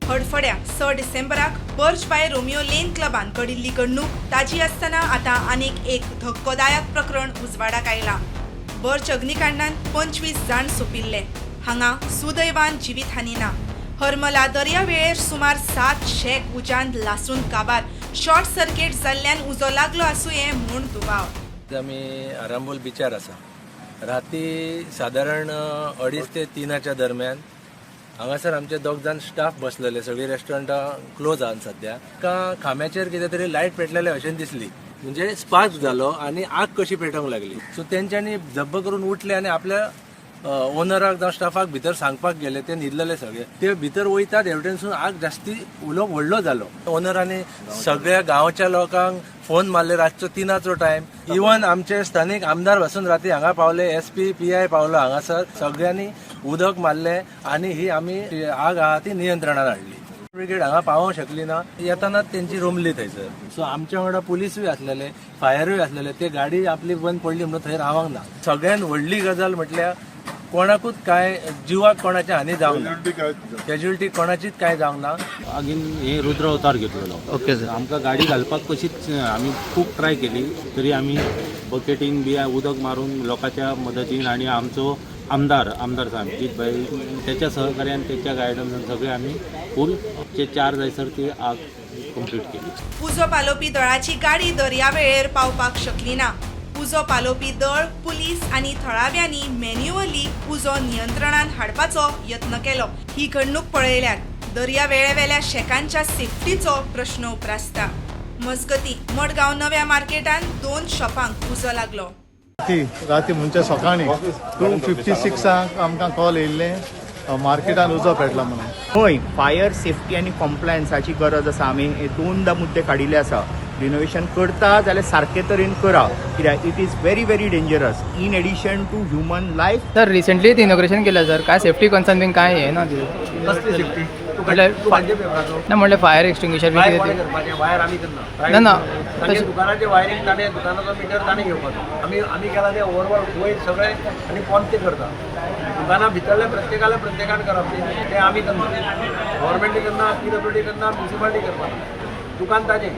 हडफड्या 6 डिसेंबराक Birch by Romeo Lane क्लबान घडिल्ली घडणूक ताजी आसतना आतां आनीक एक धक्कोदायक प्रकरण उजवाडाक आयलां. बर्च अग्निकांडान 25 जाण सोंपिल्ले. हांगा सुदैवान जिवीतहानी ना. हरमला दर्यावेळेर सुमार सात शॅक उज्यान लासून काबार. शॉर्ट सर्किट जाल्ल्यान उजो लागलो आसुये म्हूण दुबाव. आमी आरांबोल बिचार आसा. राती सादारण 2:30 ते 3च्या दरम्यान हांगासर आमचे दोग जाण स्टाफ बसलेले. सगळीं रेस्टॉरंटां क्लोज आहा सद्या. तांकां खांब्याचेर कितें तरी लायट पेटलेले अशें दिसली, म्हणजे स्पार्क जालो आनी आग कशी पेटोवंक लागली. सो तेंच्यांनी झब्ब करून उठले आनी आपल्या ओनराक जावं स्टाफाक भितर सांगपाक गेले. ते न्हिदलेले सगळे. ते भितर वयतात, हेवटेनसून आग जास्ती उलो व्हडलो जालो. ओनरांनी सगळ्या गांवच्या लोकांक फोन मारले. रातचो 3चो टायम. इवन आमचे स्थानीक आमदार पासून राती हांगा पावले, एसपी, पीआय पावलो हांगासर. सगळ्यांनी उदक मारले आनी ही आमी आग आहा ती नियंत्रणात हाडली. ब्रिगेड हांगा पावोंक शकली ना. येताना तेंची रोमली थंयसर. सो आमच्या वांगडा पुलिसूय आसलेले, फायरूय आसलेले. ते गाडी आपली बंद पडली म्हणून थंय रावंक ना. सगळ्यात व्हडली गजाल म्हटल्यार कोणाकूच काय जिवाक कोणाची हानी जावंक ना, कॅज्युअलिटी कोणाचीच काय जावंक ना. आगीन हे रुद्र अवतार घेतलेलो. Okay sir. आमकां गाडी घालपाक कशीच, आमी खूब ट्राय केली तरी आमी बकेटीन बी उदक मारून लोकांच्या मदतीन आनी आमचो आमदार, आमदार साहेब भाई, त्याच्या सहकार्यान, त्याच्या गायडन्सान सगळे आमी फूल ते 4 जायसर ती आग कंप्लीट केली. उजो पालोवपी दळाची गाडी दर्यावेळेर पावपाक शकली ना. उजो पालोवपी दळ, पुलीस आनी थळाव्यांनी मॅन्युअली उजो नियंत्रणात हाडपाचो यत्न केलो. ही घडणूक पळयल्यार दर्यावेळेवेल्या शेकांच्या सेफ्टीचो प्रश्न उप्रासता. मजगती, मडगांव नव्या मार्केटात दोन शॉपांक उजो लागलो. राती राती म्हणजे सकाळी 2:56क आमकां कॉल येयल्ले, मार्केटान उजो पेटला म्हणून. हय, फायर सेफ्टी आनी कॉम्प्लायन्साची गरज आसा. आमी हे दोनदा मुद्दे काडिल्ले आसा. रिनोव्हेशन करता जाल्यार सारके तरेन करा, कित्याक it is very very dangerous in addition to human life. Sir, recently inauguration केलं सर. काय सेफ्टी कन्सर्न बीन काय हे ना तिथे? कसली सेफ्टी? म्हटल्यार तूं खंयच्या पेपराचो? ना, म्हणल्यार फायर एक्सटिंग्विशर बी वायर कितें कोणें ते. करपाचें? वायर आमी करना. ना, ना. तांगे तशें- दुकानाचें वायरींग ताणें, दुकानाचो मिटर ताणें घेवपाचो. आमी आमी केला तें ओवरऑल वयर सगळें आनी पोंते करता. दुकाना भितरले प्रत्येकाले प्रत्येकान करप तें आमी करना, गव्हर्मेंट करना, पीडब्ल्यूडी करना, म्युनिसिपालिटी करपाना. दुकान ताजें,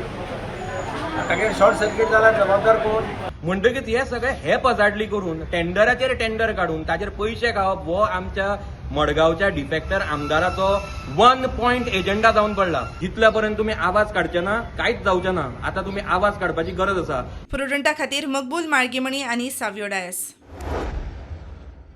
तागेर शॉर्ट सर्कीट जाल्यार जबाबदार कोण? म्हणटकीच हे सगळे हे पजाडली करून टेंडराचेर टेंडर काडून ताचेर पयशे खावप हो आमच्या मडगांवच्या डिफेक्टर आमदाराचो वन पॉयंट एजेंडा जावन पडला. जितल्या पर्यंत तुमी आवाज काडचे ना, कांयच जावचें ना. आतां तुमी आवाज काडपाची गरज आसा. प्रुडंटा खातीर मकबूल माळगीमणी आनी सावियो डायस.